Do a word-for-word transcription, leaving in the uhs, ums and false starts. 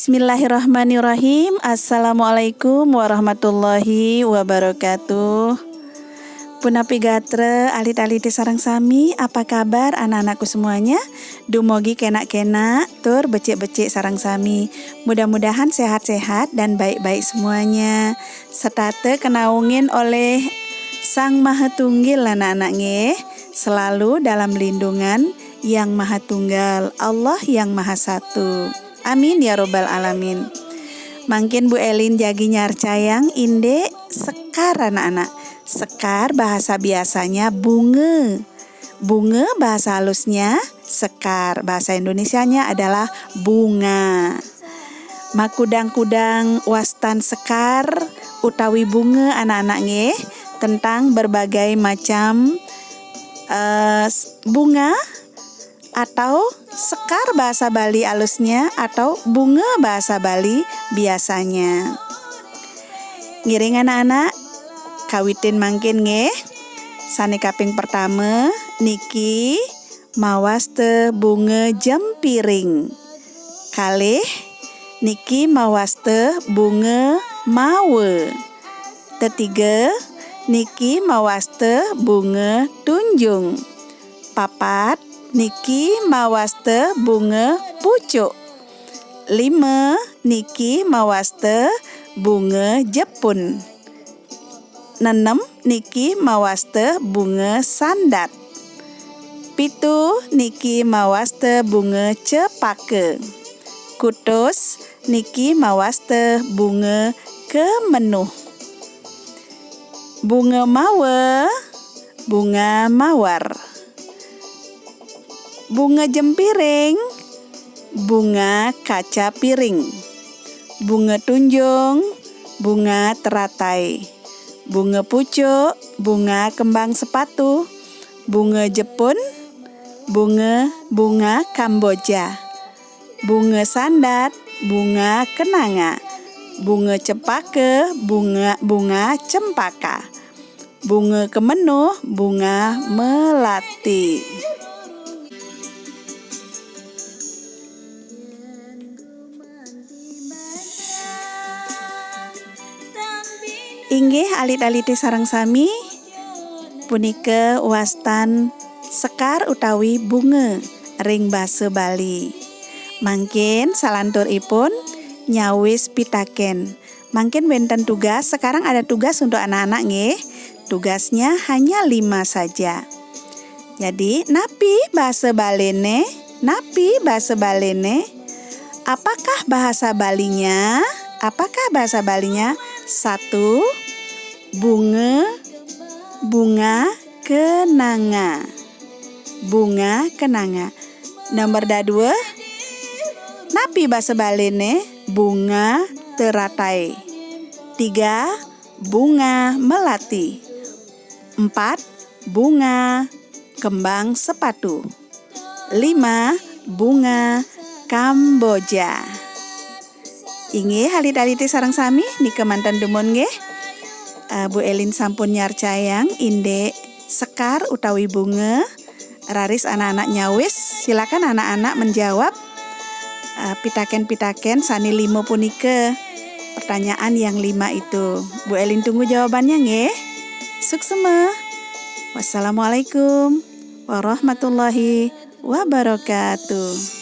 Bismillahirrahmanirrahim. Assalamualaikum warahmatullahi wabarakatuh. Punapi gatra, alit-alite sareng sami, apa kabar anak-anakku semuanya? Dumugi kenak-kenak tur becik-becik sareng sami. Mudah-mudahan sehat-sehat dan baik-baik semuanya. Setata kenaungin oleh Sang Maha Tunggil anak-anak nggih. Selalu dalam lindungan Yang Maha Tunggal, Allah Yang Maha Satu. Amin ya robbal alamin. Mangkin Bu Elin jagi nyarcayang indik sekar anak-anak. Sekar bahasa biasanya bunga. Bunga bahasa halusnya sekar. Bahasa Indonesianya adalah bunga. Makudang-kudang wastan sekar utawi bunga anak-anak nggih, tentang berbagai macam eh, s- bunga atau sekar bahasa Bali alusnya atau bunga bahasa Bali biasanya. Ngiring anak-anak, kawitin mangkin nggih. Sane kaping pertama niki mawasta bunga jempiring. Kalih niki mawasta bunga mawa. Tetiga niki mawasta bunga tunjung. Papat niki mawasta bunga pucuk. Lima niki mawasta bunga jepun. Nenem niki mawasta bunga sandat. Pitu niki mawasta bunga cepaka. Kutus niki mawasta bunga kemenuh. Bunga mawa, bunga mawar. Bunga jempiring, bunga kaca piring. Bunga tunjung, bunga teratai. Bunga pucuk, bunga kembang sepatu. Bunga jepun, bunga bunga kamboja. Bunga sandat, bunga kenanga. Bunga cepaka, bunga bunga cempaka. Bunga kemenuh, bunga melati. Inggih alit-alite sareng sami, punika wastan sekar utawi bunga ring basa Bali. Mangkin salanturipun nyawis pitaken. Mangkin wenten tugas, sekarang ada tugas untuk anak-anak nggih. Tugasnya hanya lima saja. Jadi, napi basa Baline? Napi basa Baline? Apakah bahasa Balinya? Apakah bahasa Balinya? Satu, bunga, bunga kenanga. Bunga kenanga. Nomor dadua, napi basa Baline? Bunga teratai. Tiga, bunga melati. Empat, bunga kembang sepatu. Lima, bunga kamboja. Inggih, alit-alite sareng sami, nika manten dumun nggih. Eh, Bu Elin sampun nyarcayang indik sekar utawi bunga. Raris anak-anak nyawis, silakan anak-anak menjawab eh, pitaken-pitaken sane lima punika. Pertanyaan yang lima itu. Bu Elin tunggu jawabannya nggih. Suksema. Wassalamualaikum warahmatullahi wabarakatuh.